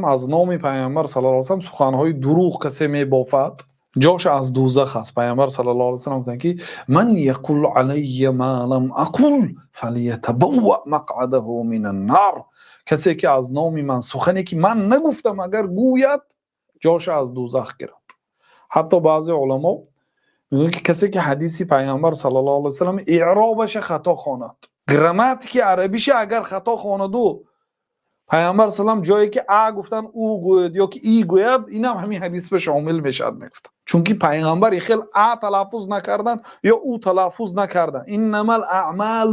Аз номи Паёмбар саллаллоҳу алайҳи васаллам суханҳои дурӯғ касе мебофад, ҷояш аз дӯзах аст. Паёмбар саллаллоҳу алайҳи васаллам гуфтанд, ки من يقل علي ما لم أقل فليتبوأ مقعده من النار. Касе ки аз номи ман сухане ки ман нагуфтам агар гӯяд, ҷояш аз дӯзах гирад. Ҳатто баъзе уламо мегӯянд, ки касе ки ҳадиси Паёмбар саллаллоҳу алайҳи васаллам эъробашро хато хонд, грамматики арабиашро агар хато хонд ва Паёмбар саллам ҷое ки а гуфтанд, у гӯяд ё ки и гӯяд, ин ҳам ҳамин ҳадис ба шомил мешавад, мегуфтанд. Чунки Паёмбар ин хел а талаффуз накарданд ё у талаффуз накарданд. إنما الأعمال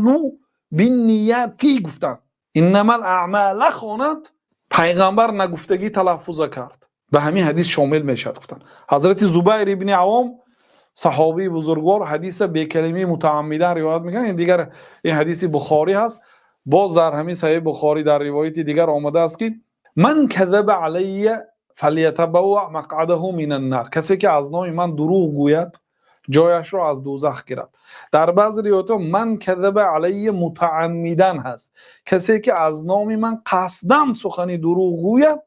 بالنيات гуфтанд. إنما الأعمال хонд, Паёмбар нагуфтагӣ талаффуз кард. Ба ҳамин ҳадис шомил мешавад, гуфтанд. Ҳазрати Зубайр ибни Аввом, саҳобии бузургвор, ҳадиса бе калимаи мутааммидан ривоят мекунанд. Ин дигар ин ҳадиси Бухорӣ ҳаст. Боз дар ҳамин Саҳеҳи Бухорӣ дар ривояти дигар омадааст, ки من كذب علي فليتبوأ مقعده من النار. Касе ки аз номи ман дурӯғ гӯяд, ҷояшро аз дӯзах гирад. Дар баъзе ривоятҳо من كذب علي متعمدا ҳаст. Касе ки аз номи ман қасдан сухани дурӯғ гӯяд,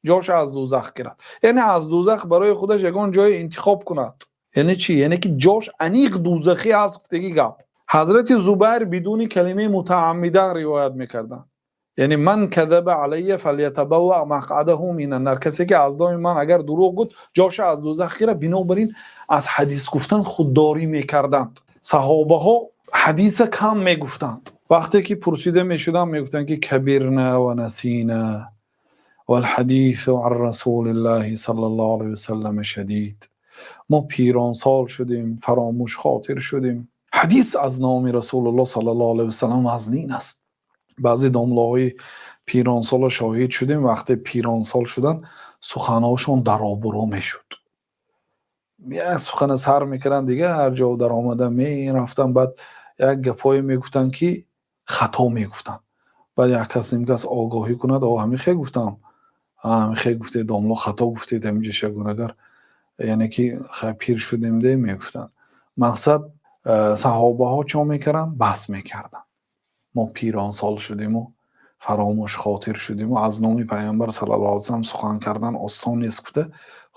ҷояш аз дӯзах гирад. Яъне аз дӯзах барои худаш ягон ҷое интихоб кунад. Яъне чӣ? Яъне ки ҷош аниқ дӯзахӣ ҳаст, гуфтагӣ гап. Ҳазрати Зубайр бидуни калимаи мутааммидан ривоят мекарданд. Яъне من كذب علي فليتبوأ مقعده من النار. Касе ки аз номи ман агар дурӯғ гуфт, ҷояш аз дӯзах гирад. Бинобар ин аз ҳадис гуфтан худдорӣ мекарданд. Саҳобаҳо ҳадиса кам мегуфтанд. Вақте ки пурсида мешуданд, мегуфтанд, ки كبرنا ونسينا والحديث عن رسول الله صلى الله عليه وسلم شديد. Мо пиронсол шудем, фаромӯшхотир шудем. Ҳадис аз номи Расулуллоҳ саллаллоҳу алайҳи васаллам вазнин аст. Баъзе домлаҳои пиронсолро шоҳид шудем, вақте пиронсол шуданд, суханҳошон даробуро мешуд. Як сухана сар мекарданд, дигар ҳар ҷо даромада мерафтанд, баъд як гапҳое мегуфтанд, ки хато мегуфтанд. Баъд як кас ним кас огоҳӣ кунад: о, ҳамин хел гуфтам, ҳамин хел гуфтед, домло, хато гуфтед ҳаминҷа шагунагар, яъне ки пир шудем де, мегуфтанд. Мақсад, саҳобаҳо чо мекарданд? Баҳс мекарданд. Мо пиронсол шудему фаромӯшхотир шудему аз номи Пайғамбар саллаллоҳу алайҳи васаллам сухан кардан осон нест, гуфта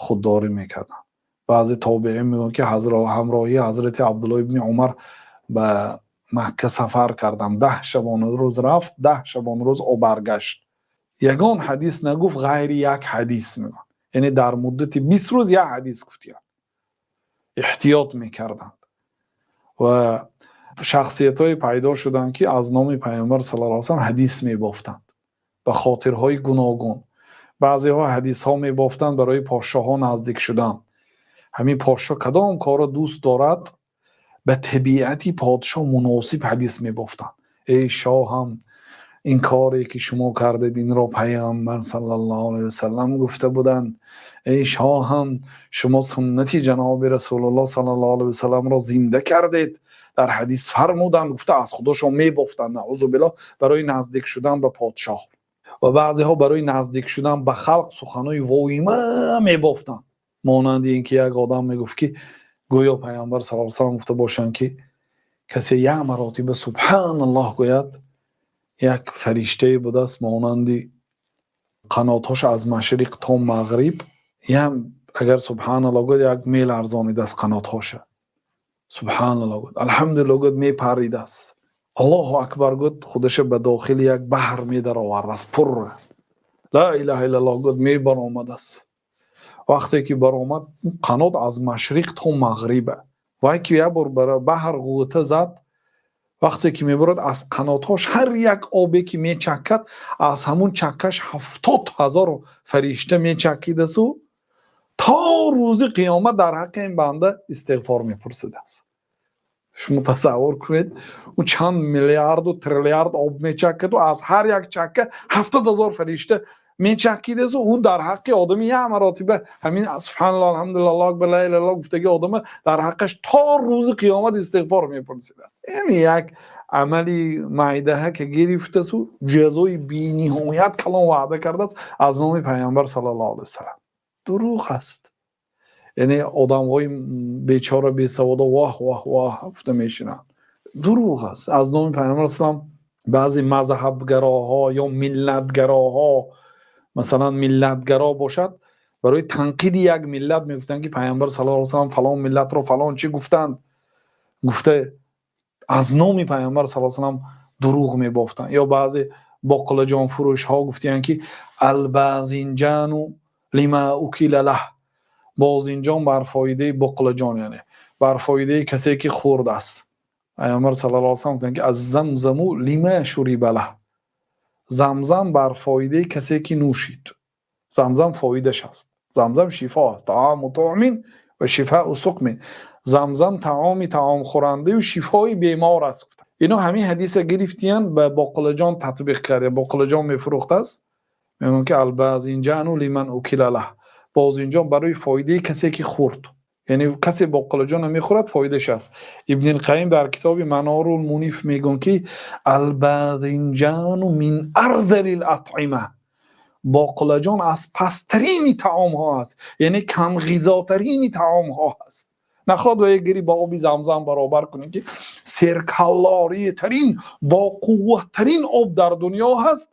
худдорӣ мекарданд. Баъзе тобеин мегӯянд, ки ҳамроҳии ҳазрати Абдуллоҳ ибни Умар ба Макка сафар кардам. 10 шабонарӯз рафт, 10 шабонарӯз баргашт. Ягон ҳадис нагуфт ғайри як ҳадис, мегӯянд. Яъне дар муддати 20 рӯз як ҳадис гуфтиянд. Эҳтиёт мекарданд ва шахсиятҳое пайдо шуданд, ки аз номи Пайғамбар саллаллоҳу алайҳи васаллам ҳадис мебофтанд ба хотирҳои гуногун. Баъзеҳо ҳадисҳо мебофтанд барои подшоҳҳо наздик шудан. Ҳамин подшоҳ кадом корро дӯст дорад, ба табиати подшоҳ муносиб ҳадис мебофтанд. Эй шоҳам, ин коре ки шумо кардед, инро Пайғамбар саллаллоҳу алайҳи васаллам гуфта буданд. Эй шоҳам, шумо суннати ҷаноби Расулуллоҳ саллаллоҳу алайҳи васалламро зинда кардед, дар ҳадис фармуданд, гуфта аз худошон мебофтанд, наъузу биллоҳ, барои наздик шудан ба подшоҳ. Ва баъзеҳо барои наздик шудан ба халқ суханои воима мебофтанд, монанди ин ки як одам мегуфт, ки гӯё Пайғамбар саллаллоҳу алайҳи васаллам гуфта бошанд, ки касе як маротиба субҳаналлоҳ гӯяд, як фариштае будааст, монанди қанотҳош аз машриқ то мағриб, ям агар субҳаналлоҳ гӯяд, як меларзонидааст қанотҳоша. Субҳаналлоҳ гӯяд, алҳамдулиллоҳ гӯяд, мепаридааст. Аллоҳу акбар гӯяд, худаша ба дохили як баҳр медаровардааст пурра. Ла илаҳа иллаллоҳ гӯяд, мебаромадааст. Вақте ки баромад, қанот аз машриқ то мағриба. Вай ки як бор баҳр ғӯта зад, вақте ки мебарад, аз қанотҳош ҳар як обе ки мечаккад, аз ҳамун чаккаш 70 000 фаришта мечаккидасу то рӯзи қиёмат дар ҳаққи ин банда истиғфор мепурсидааст. Шумо тасаввур кунед, ӯ чанд миллиарду триллиард об мечаккаду аз ҳар як чакка 70 000 фаришта мечаккидасу ӯ дар ҳаққи одами як маротиба ҳамин субҳаналлоҳ, алҳамдулиллоҳ, аллоҳу акбар, ла илаҳа иллаллоҳ гуфтаги одама дар ҳаққаш то рӯзи қиёмат истиғфор мепурсидад. Яъне як амали майдаҳа ки гирифтасу ҷазои бениҳоят калон ваъда кардааст аз номи Пайғамбар саллаллоҳу алайҳи васаллам. Дурӯғ аст. Яъне одамҳои бечора, бесаводо воҳ, воҳ, воҳ гуфта мешинанд. Дурӯғ аст. Аз номи Пайғамбар салам баъзе мазҳабгароҳо ё миллатгароҳо. Масалан, миллатгаро бошад, барои танқиди як миллат мегуфтанд, ки Паёмбар саллаллоҳу алайҳи васаллам фалон миллатро фалон чӣ гуфтанд, гуфта аз номи Паёмбар саллаллоҳу алайҳи васаллам дурӯғ мебофтанд. Ё баъзе боқлаҷонфурӯшҳо гуфтанд, ки الباذنجان لما أكل له, бозинҷон бар фоидаи боқлаҷон, яъне бар фоидаи касе ки хӯрд аст. Паёмбар саллаллоҳу алайҳи васаллам гуфтанд, ки الزمزم لما شرب له, замзам бар фоидаи касе ки нӯшид. Замзам фоидаш аст, замзам шифо аст. طعام طعم وشفاء سقم. Замзам таоми таомхӯрандаю шифои бемор аст. Ино ҳамин ҳадиса гирифтиянд, ба боқлаҷон татбиқ кард. Боқлаҷон мефурӯхтааст, мегӯянд, ки الباذنجان لمن أكل له, бозинҷон барои фоидаи касе ки хӯрд, яъне касе боқлаҷонро мехӯрад, фоидаш аст. Ибни Қайим дар китоби Манорул Муниф мегӯянд, ки الباذنجان من أرذل الأطعمة, боқлаҷон аз пасттарини таомҳо аст, яъне камғизотарини таомҳо аст. Нахоҳад ва гири ба оби Замзам баробар кунем, ки серкалориятарин, боқувваттарин об дар дунё ҳаст,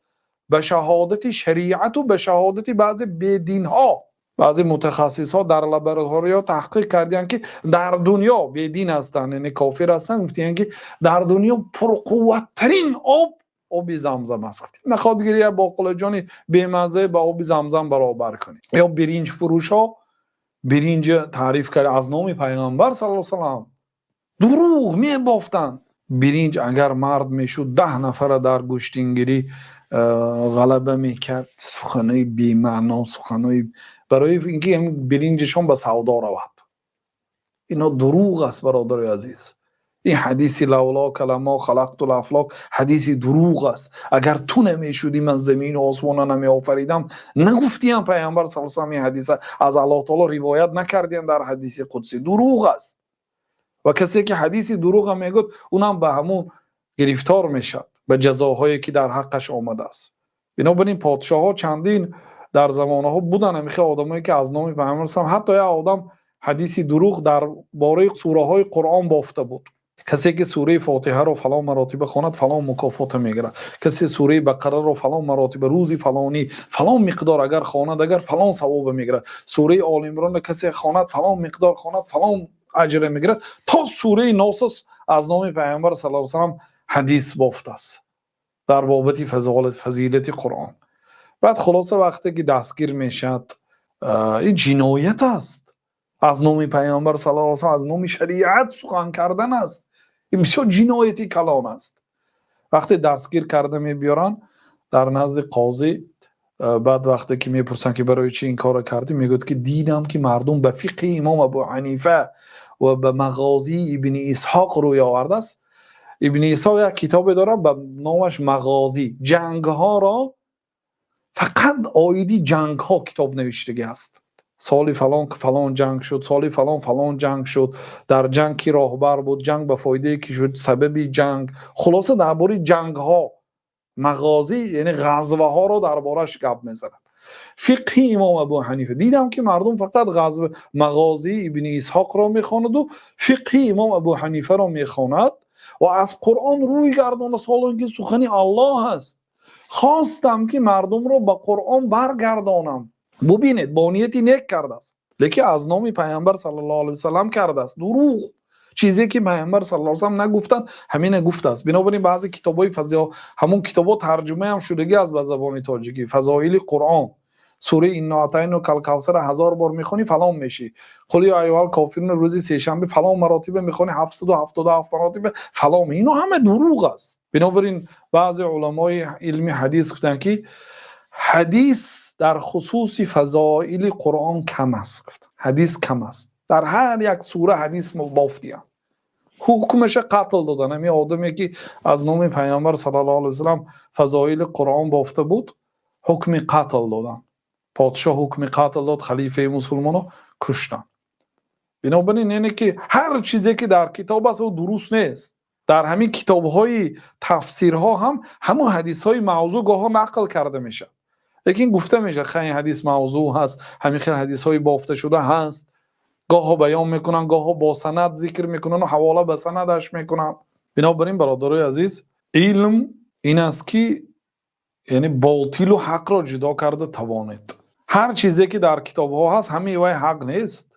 ба шаҳодати шариату ба шаҳодати баъзе бединҳо. Баъзе мутахассисҳо дар лабораториё таҳқиқ кардиянд, ки дар дунё бедин ҳастанд, яъне кофир ҳастанд, гуфтиянд, ки дар дунё пурқувваттарин об оби Замзам аст. Нахоҳад гири як боқулаҷони бемаззае ба оби Замзам баробар кунед. Ё биринҷфурӯшҳо биринҷ таъриф кард, аз номи Пайғамбар саллаллоҳу алайҳи васаллам дурӯғ мебофтанд. Биринҷ агар мард мешуд, 10 нафара дар гӯштингирӣ ғалаба мекард. Суханои бемаъно, суханои барои инки биринҷашон ба савдо равад. Ино дурӯғ аст, бародари азиз. Ин ҳадиси لولاك لما خلقت الأفلاك ҳадиси дурӯғ аст. Агар ту намешудӣ, ман замину осмонро намеофаридам, нагуфтиям. Пайғамбар саллаллоҳу алайҳи васаллам ин ҳадиса аз Аллоҳ таоло ривоят накардиям дар ҳадиси қудсӣ. Дурӯғ аст ва касе ки ҳадиси дурӯға мегӯяд, унам ба ҳамун гирифтор мешавад, ба ҷазоҳое ки дар ҳаққаш омадааст. Бинобар ин подшоҳҳо чандин дар замонаҳо буданд, ҳамин хел одамое ки аз номи Пайғамбар саллаллоҳу, ҳатто як одам ҳадиси дурӯғ дар бораи сураҳои Қуръон бофта буд. Касе ки сураи Фотиҳаро фалон маротиба хонад, фалон мукофота мегирад, касе сураи Бақараро фалон маротиба рӯзи фалонӣ фалон миқдор агар хонад, агар фалон савоба мегирад, сураи Олимронро касе хонад, фалон миқдор хонад, фалон аҷра мегирад, то сураи Носа аз номи Пайғамбар саллаллоҳу алайҳи васаллам ҳадис бофтааст дар бобати фазилати Қуръон. Баъд хулоса, вақте ки дастгир мешавад, ин ҷиноят аст. Аз номи Пайғамбар саллаллоҳу алайҳи васаллам, аз номи шариат сухан кардан аст. Ин бисёр ҷинояти калон аст. Вақте дастгир карда мебиёранд дар назди қозӣ, баъд вақте ки мепурсанд, ки барои чӣ ин корро кардӣ, мегӯяд, ки дидам, ки мардум ба фиқҳи имом Абу Ҳанифа ва ба Мағозии Ибни Исҳоқ рӯй овардааст. Ибни Исҳоқ як китобе дорад ба номаш Мағозӣ, ҷангҳоро, фақат оиди ҷангҳо китоб навиштагӣ аст. Соли фалон фалон ҷанг шуд, соли фалон фалон ҷанг шуд, дар ҷанг ки роҳбар буд, ҷанг ба фоидае ки шуд, сабаби ҷанг, хулоса дар бораи ҷангҳо, мағозӣ, яъне ғазваҳоро дар бораш гап мезанад. Фиқҳи имом Абу Ҳанифа, дидам, ки мардум фақат ғазва, Мағозии Ибни Исҳоқро мехонаду фиқҳи имом Абу Ҳанифаро мехонад ва аз Қуръон рӯй гардонда, ҳоло ки сухани Аллоҳ аст. Хостам, ки мардумро ба Қуръон баргардонам. Бубинед, бо нияти нек кардааст, лекин аз номи Пайғамбар саллаллоҳу алайҳи васаллам кардааст дурӯғ. Чизе ки Пайғамбар саллаллоҳу алайҳи васаллам нагуфтанд, ҳамина гуфтааст. Бинобар ин баъзе китобҳои фазил, ҳамон китобҳо тарҷумаам шудагӣ аст ба забони тоҷикӣ. Фазоили Қуръон, сураи إنا أعطيناك الكوثر 1000 бор мехонӣ, фалон мешӣ, قل يا أيها الكافرون рӯзи сешанбе фалон маротиба мехонӣ, 777 маротиба фалон. Ино ҳама дурӯғ аст. Бинобар ин баъзе уламои илми ҳадис гуфтанд, ки ҳадис дар хусуси фазоили Қуръон кам аст. Ҳадис кам аст, дар ҳар як сура ҳадис бофтиянд. Ҳукмаша қатл додан. Ҳамин одаме ки аз номи Пайғамбар саллаллоҳу алайҳи васаллам фазоили Қуръон бофта буд, ҳукми қатл доданд. Подшоҳ ҳукми қатл дод, халифаи мусулмонҳо куштанд. Бинобар ин, яъне ки ҳар чизе ки дар китоб аст, ӯ дуруст нест. Дар ҳамин китобҳои тафсирҳо ҳам ҳамун ҳадисҳои мавзӯъ гоҳо нақл карда мешавад, лекин гуфта мешавад, ха, ин ҳадис мавзӯъ ҳаст. Ҳамин хел ҳадисҳои бофта шуда ҳаст, гоҳо баён мекунанд, гоҳо бо санад зикр мекунанд, ҳавола ба санадаш мекунанд. Бинобар ин, бародарои азиз, илм ин аст, ки Яъне ботилу ҳақро ҷудо карда тавонед. Ҳар чизе ки дар китобҳо ҳаст, ҳамаи вай ҳақ нест.